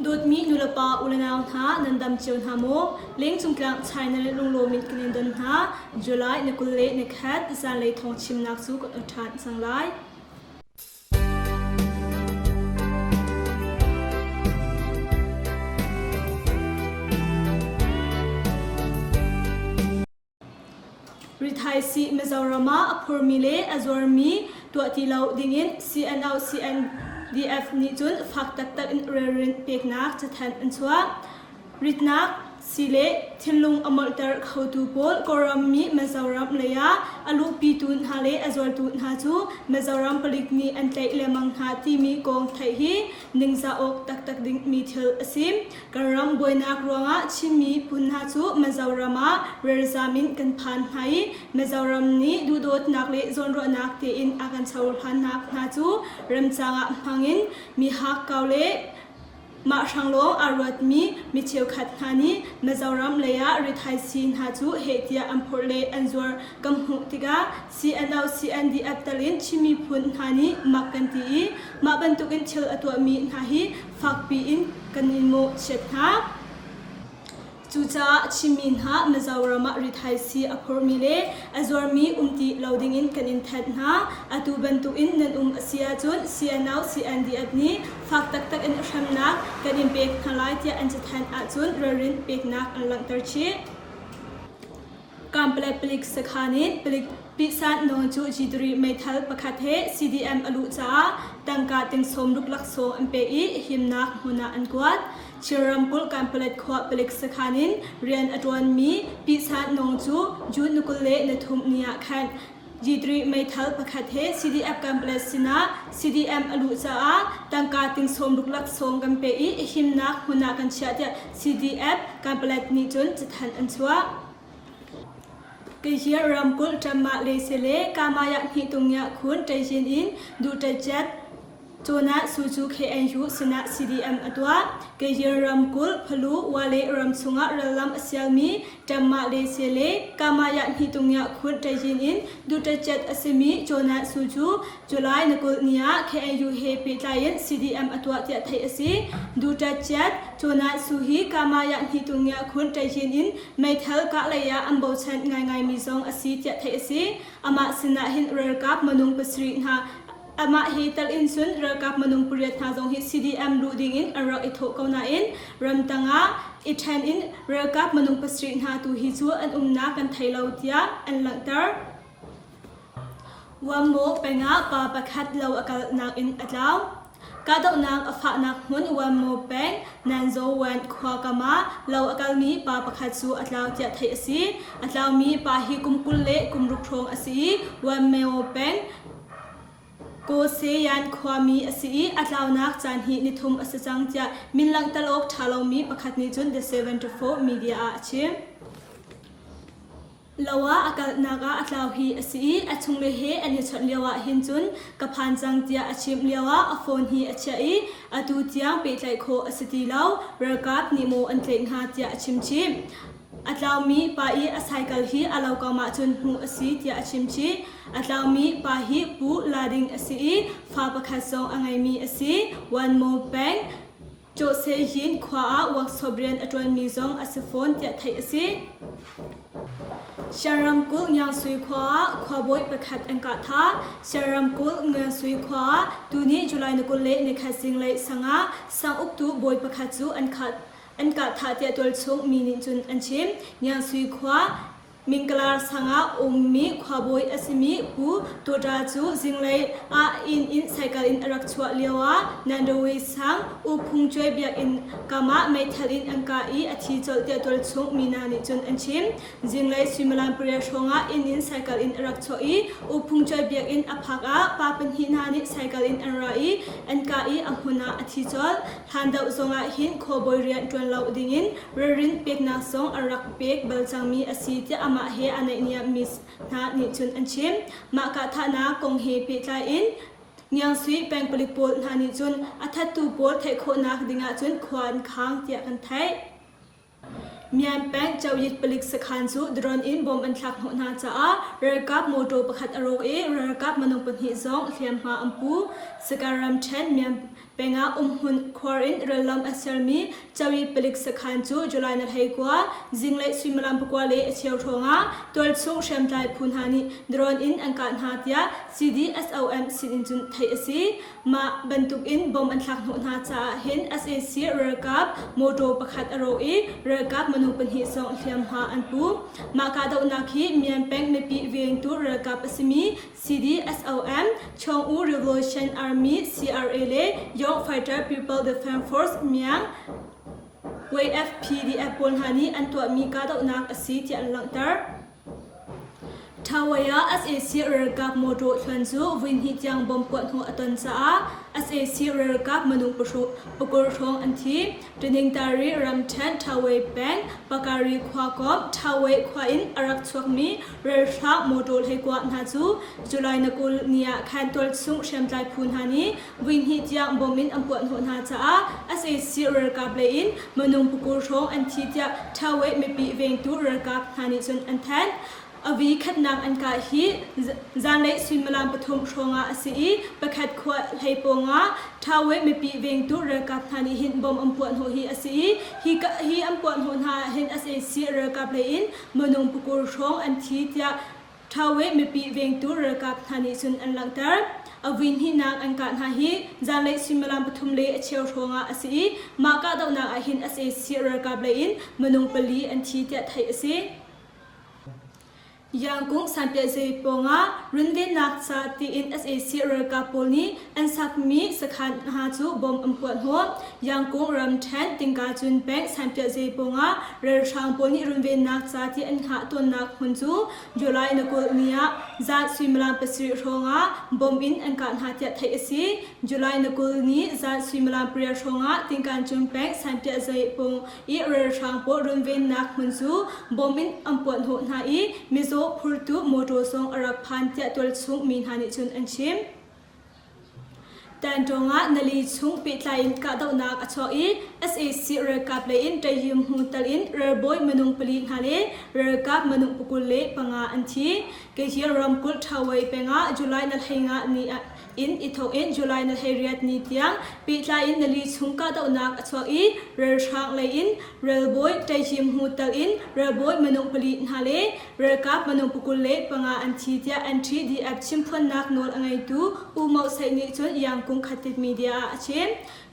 Dawtmi nulepa ulenau hna nan dam cio hna maw? Lengcung tlang China le lunglawm in kan in don hna. July ni 20 le ni khat zanlei thawng chimnak cu kan ot ṭhan cang lai. Rithaisii Mizoram ah a phurmi le a zuarmi tuah ti lo dingin CNO CNDF nih cun fak taktak in relrin peknak cathanh an chuah. Ritnak sii le thinlung a molhter khotu pawl Kawlram mi Mizoram lei ah a luhpitu hna le a zuartu hna cu Mizoram palik nih an tlaih lengmang hna timi kong theih hi ningzah awk taktak dingmi thil a si. Kan ram buainak ruangah Chinmi phun hna cu Mizoram ah ralzam in kan phan hna i Mizoram nih duhdawtnak le zawnruahnak tein a kan cohlannak hna cu remcang ah hmang in mi hakkau le mah hrang lawng aa ruatmi mi cheukhat hna nih Mizoram lei ah rithaisii hna cu heh tiah an phorh le an zuar kan hmuh tikah CNO CNDF tal in Chin miphun hna nih mak kan ti i mah bantukin thil a tuahmi hna hi fakpi in kan in mawhchiat hna. Cucaah Chinmi hna Mizoram ah rithaisii a phormi le a zuarmi um ti lo dingin kan in thanh hna. Atu bantukin nan um a si ahcun CNO CNDF nih fak taktak in hremnak kan in pek hna lai tiah an cathanh ahcun ralrin peknak an langhter chih. Kanpalet palik sakhan in palik pihsan nawn cu G3 meithal pakhat he CDM a luh caah tangka ting sawmruk laksawng an pe i himnak hmun ah an kuat. Chin ramkulh Kanpalet khua palik sakhan in rian a ṭuanmi pihsan nawng cu June ni 23 ni ah khan G3 meithal pakhat he CDF Kanpalet sinah CDM a luh caah tangka ting sawmruk laksawng kan pe i himnak hmun ah kan chiah tiah CDF Kanpalet nih cun cathanh an chuah. Kei ramkulh ṭammah le sele Kamaya hnihtungya khun ṭaizin in duhṭajet Cunah Sucu KNU sinah CDM a tuah. Kei ramkulh Phalu Wale ram chungah rallam a sialmi ṭammah le sele Kamaya hnihtungya khun ṭaizin in duhṭajet a simi Cunah Sucu July na 20 ni ah KNU he pehtlai in CDM a tuah tiah theih a si. Duhṭajet Cunah Su hi Kamaya hnihtungya khun ṭaizin in Meithal kah lei ah an bochan ngaingaimi zong a si tiah theih a si. Amah sinah hin ralkap minung pasarih hna amah hi tal in cun ralkap minung pariat hna zong hi CDM luh ding in an rak i thawh ko nain ramtang ah i ṭhen in ralkap minung pasarih hna tu hi cu an umnak kan thei lo tiah an langhter. Wammo peng ah pa pakhat lo a kalnak in a tlau. Kahdohnak a fahnak hmun Wammo peng Nanzowan khua kam ah lo a kalmi pa pakhat cu a tlau tiah theih a si. A tlaumi pa hi kum 20 le kum ruk hrawng a si i Wammo peng Kawseyan khuami a si i a tlaunak caan hi nithum a si cang tiah min langhter awk ṭha lomi pakhat nih cun The 74 Media ah a chim. Lo ah a kalnak ah a tlau hi a si i a chungle he an i chawnh lioah hin cun ka phan cang tiah a chimh lioah a phone hi a chiah i atu tiang pehtlaih khawh a si ti lo. Ralkap nih maw an tlaih hnga tiah a chimchih. A tlaumi pa i a cycle hi a lo kam ahcun hmuh a si tiah a chimchih. A tlaumi pa hi Pu La Ding a si i fa pakhat zong a ngeimi a si. Wanmo peng Cawhseyin khua ah workshop rian a ṭuanmi zong a si fawn tiah theih a si. Shan ramkulh Ngiangsui khua ah khuabawi pakhat an kah thah. Shan ramkulh Ngiangsui khua ah tuni July ni 20 le nikhat zinglei sang ah sang uktu bawi pakhat cu an an kah thah tiah tualchung mi nih cun an chim. Ngiangsui khua Mingkalar sang ah ummi khuabawi a simi Pu Tuṭa cu zinglei ah inn in cycle in a rak chuah lioah Nandawi sang U Phung Cuai biakinn kam ah meithal in an kah i a thi colh tiah tualchung mi hna nih cun an chim. Zinglei suimilam pariat hrawngah inn in cycle in a rak chuah i U Phung Cuai biakinn a phak ah pa pahnih hna nih cycle in an ra i an kah i a hmun ah a thi colh. Hlan deuh zongah hin khuabawi rian ṭuan lo dingin ralrin peknak zong a rak pek bal cangmi a si tiah amah he aa naihniammi hna nih cun an chim. Mah kahthahnak kong he pehtlai in Ngiangsui peng palik pawl hna nih cun a thattu pawl theih khawhnak dingah cun khua an khang tiah kan theih. Myan peng Choyit palik sakhan cu drone in bomb an thlak hnawh hna caah ralkap mawṭaw pakhat a rawk i ralkap minung pahnih zong hliamhma an pu. Sagaing ramṭhen Myan. Peng ah umhmun khuar in rallam a sermi Chawi palik sakhan cu July ni 19 zinglei suimilam pakua le a cheu hrawngah tualchung hriamtlai phu hna nih drone in an kah hna tiah CDSOM sinin cun theih a si. Mah bantukin bomb an thlak hnawh hna caah hin sac ralkap mawṭaw pakhat a rawk i ralkap minung pahnih zong hliamhma an pu. Mah kahdohnak hi Myan peng mipi vengtu ralkap a simi CDSOM, Chong-U Revolution Army CRA le Young Fighter People Defense Force Myan YFPDF pawl hna nih an tuahmi kahdohnak a si tiah an langhter. Thawei ah sac ralkap mawṭaw thluan cu voihnih tiang bomb puahhnawh a ton caah sac ralkap minung pakul hrawng an thi. Taningtari ramṭhen Thawei peng Pakari khua kawm Thawei khua in a rak chuakmi ralhrang mawṭaw hleikua hna cu July na 20 ni ah khan tualchung hriamtlai phu hna nih voihnih tiang bomb in an puahhnawh hna caah sac ralkap lei in minung pakul hrawng an thi tiah Thawei mipi vengtu ralkap hna nih cun an thanh. A vi khatnak an kah hi zanlei suimilam pathum hrawngah a si i pakhat khua hlei pawngah Thawei mipi vengtu ralkap hna nih hin bomb an puahhnawh hi a si i hi, hi an puahhnawh hna ah hin sac ralkap lei in minung pakul hrawng an thi tiah Thawei mipi vengtu ralkap hna nih cun an langhter. A vui hnihnak an kah hna hi zanlei suimilam pathum le a cheu hrawngah a si i mah kahdohnak ah hin sac ralkap lei in minung pali an thi tiah theih a si. Yangkung sanpiahzei pawngah runvennak ca tiin sac ralkap pawl nih an sakmi sakhan hna cu bomb an puah hnawh. Yangkung ramṭhen Tingkacun peng sanpiahzei pawngah ralhrang pawl nih runvennak ca ti an hngah tawnnak hmun cu July na 20 ni ah zan suimilam pasarih hrawngah bomb in an kah hna tiah theih a si. July na 20 ni zan suimilam pariat hrawngah Tingkancun peng sanpiahzei pawng i ralhrang pawl runvennak hmun cu bom in an puahhnawh hna i mizaw phurtu mawṭaw zong a rak phan tiah tualchung mi hna nih cun an chim. Tantawng ah nali chung pehtlai in kahdohnak a chuak i sac ralkap lei in Ṭaihim hmu tal in ralbawi minung pali hna le ralkap minung pakul le panga an thi. Kei hi ramkulh Ṭhawei peng ah July na hleinga ni ah in i thawk in July na 18 ni tiang pehtlai in nali chung kahdohnak a chuak i ralhrang lei in ralbawi Ṭaihim hmu tal in ralbawi minung pali hna le ralkap minung pakul le panga an thi tiah NTDF chimphuannak nawl a ngeitu U Moh Seih nih cun Yangkung Khatit Media ah a chim.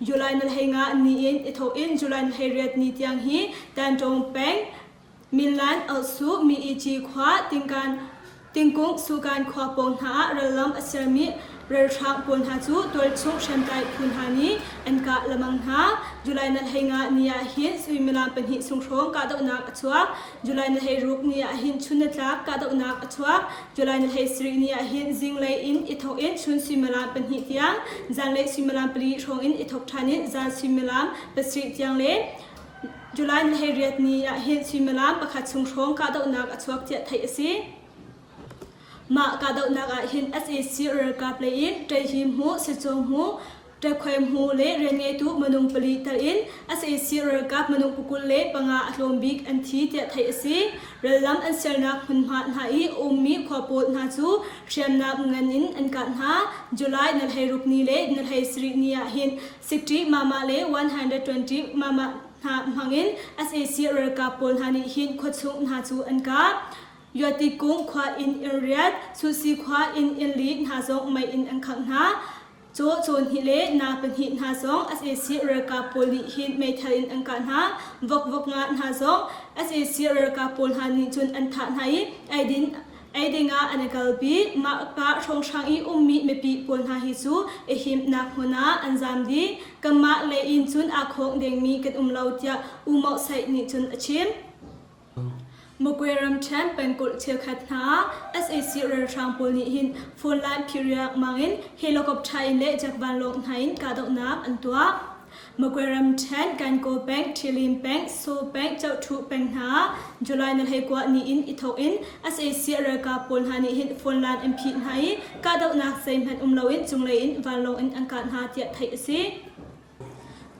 July na hleinga ni in i thawk in July na 18 ni tiang hi Tantawng peng Minlan Alsu Miici khua Tingkan Tingkung Sukan khua pawng hna ah rallam a sermi ralhrang pawl hna cu tualchung hriamtlai phu hna nih an kah lengmang hna. July na 15 ni ah hin suimilam pahnih chung hrawng kahdohnak a chuak. July na 16 ni ah hin chun nitlak kahdohnak a chuak. July na 17 ni ah hin zinglei in i thawk in chun suimilam pahnih tiang, zanlei suimilam pali hrawng in i thawk ṭhan in zan suimilam pasarih tiang le July ni 18 ni ah hin suimilam pakhat chung hrawng kahdohnak a chuak tiah theih a si. Mah kahdohnak ah hin sac ralkap lei in Ṭaihhim hmu, Sicung hmu, Ṭekhuai hmu le rianngeitu minung pali tel in sac ralkap minung pakul le panga a tlawm bik an thi tiah theih a si. Rallam an sialnak hmunhma hna i a ummi khua pawl hna cu hriamnam ngan in an kah hna. July na 16 ni le na 17 ni ah hin 60 mama le 120 mama hna hmangin sac ralkap pawl hna nih hin khuachung hna cu an kah. Yuatikung khua inn in riat, Susi khua inn in li hna zong mei in an khangh hna. Caw caw hnih le na pahnih hna zong sac ralkap pawl nih hin meithal in an kah hna. Vok vok nga hna zong sac ralkap pawl hna nih cun an thah hna i eidin Ei dingah an i kalpi. Mah ka hrawnghrang i ummi mipi pawl hna hi cu i himnak hmun ah an zaam dih. Kanmah lei in cun aa khawng dengmi kan um lo tiah U Moh Saih nih cun a chim. Magwe ramṭhen pengkulh cheukhat hna ah sac ralhrang pawl nih hin phone line phih riangmang in helicopter in le jet vanlawng hna in kahdohnak an tuah. Magwe ramṭhen Gankaw peng, Ṭhilim peng, Saw peng, Cohṭhu peng hna ah July ni 19 ni in i thawk in sac ralkap pawl hna nih hin phone line an phih hna i kahdohnak zeihmanh um loin cunglei in vanlawng in an kah hna tiah theih a si.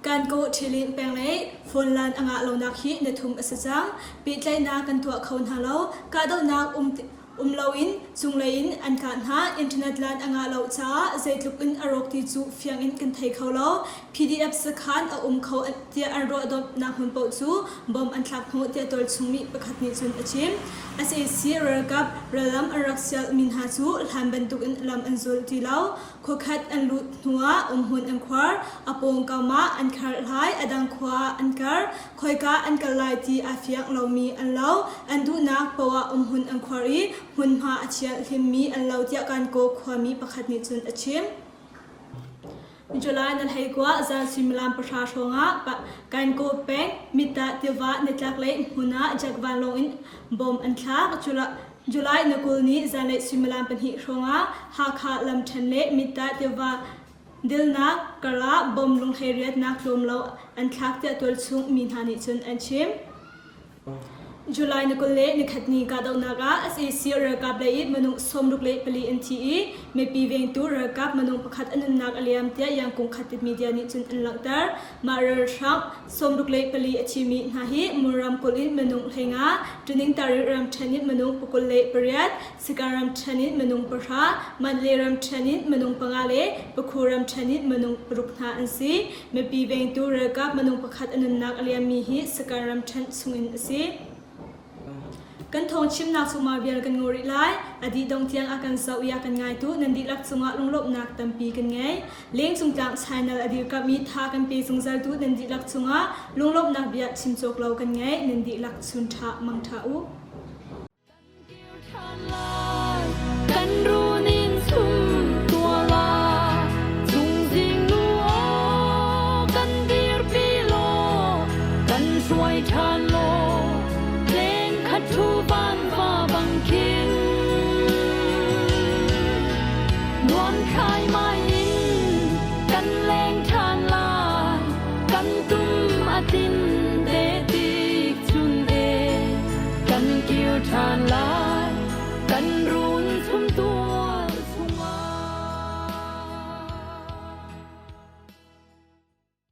Gankaw Ṭhilim peng lei phone line a ngah lonak hi ni thum a si cang. Pehtlaihnak kan tuah kho hna lo. Kahdohnak um. Um loin cunglei in an kah hna. Internet line a ngah lo caah zeitluk in a rawk ti cu fiang in kan thei kho lo. PDF sakhan a um kho tiah an ruahdomhnak hmun paoh cu bom an thlak hnawh tiah tualchung mi pakhat nih cun a chim. Sac ralkap rallam an rak sialmi hna cu hlan bantukin lam an zul ti lo. Khuakhat an lut hnuah umhmun an khuar, a pawngkam ah an kherhlai, a dang khua ah an kar, khoika an kal lai ti aa fiang lomi an lo. An duhnak poah umhmun an khuar i hmunhma a thianghlimmi an lo tiah Kankaw khuami pakhat nih cun a chim. July na hleikua zan suimilam pahra hrawngah Kankaw peng Mitta tiva nitlaklei hmun ah jet vanlawng in bom an thlak. July na 20 ni zanlei suimilam pahnih hrawngah Hakha lamṭhen le Mitta tiva dilnak karah bom lunghlei riatnak tlawm lo an thlak tiah tualchung mi hna nih cun an chim. July ni 21 ni kahdohnak ah sac ralkap lei in minung 64 an thi i mipi vengtu ralkap minung pakhat a nunnak a liam tiah Yangkung Khatit media nih cun an langhter. Mah ralhrang 64 a thimi hna hi Mur ramkulh in minung 15, Tuningtari ramṭhen in minung 28, Sika ramṭhen in minung pahra, Mandalay ramṭhen in minung panga le Pakhu ramṭhen in minung paruk hna an si. Mipi vengtu ralkap minung pakhat a nunnak a liammi hi Saka ramṭhen chungin a si. Kan thawng chimnak cu mah vial kan ngaw rih lai. A dih dong tiang a kan zoh i a kan ngaitu nan dihlak cungah lunglawmhnak tampi kan ngei. Lengcung tlang channel a dirkamh i tha kan pe zungzaltu nan dihlak cungah lunglawmhnak bia chim cawk lo kan ngei. Nan dihlak chun ṭha mang ṭha u. Kan runin sum tua la Chungzing nu aw kan dirpi law kan hruai ṭhan law Leng khat thu van va bang khin Nuam khai mai in kan leng ṭhan lai Kan tum a tin te tik chun e Kan kir ṭhan lai, kan ru.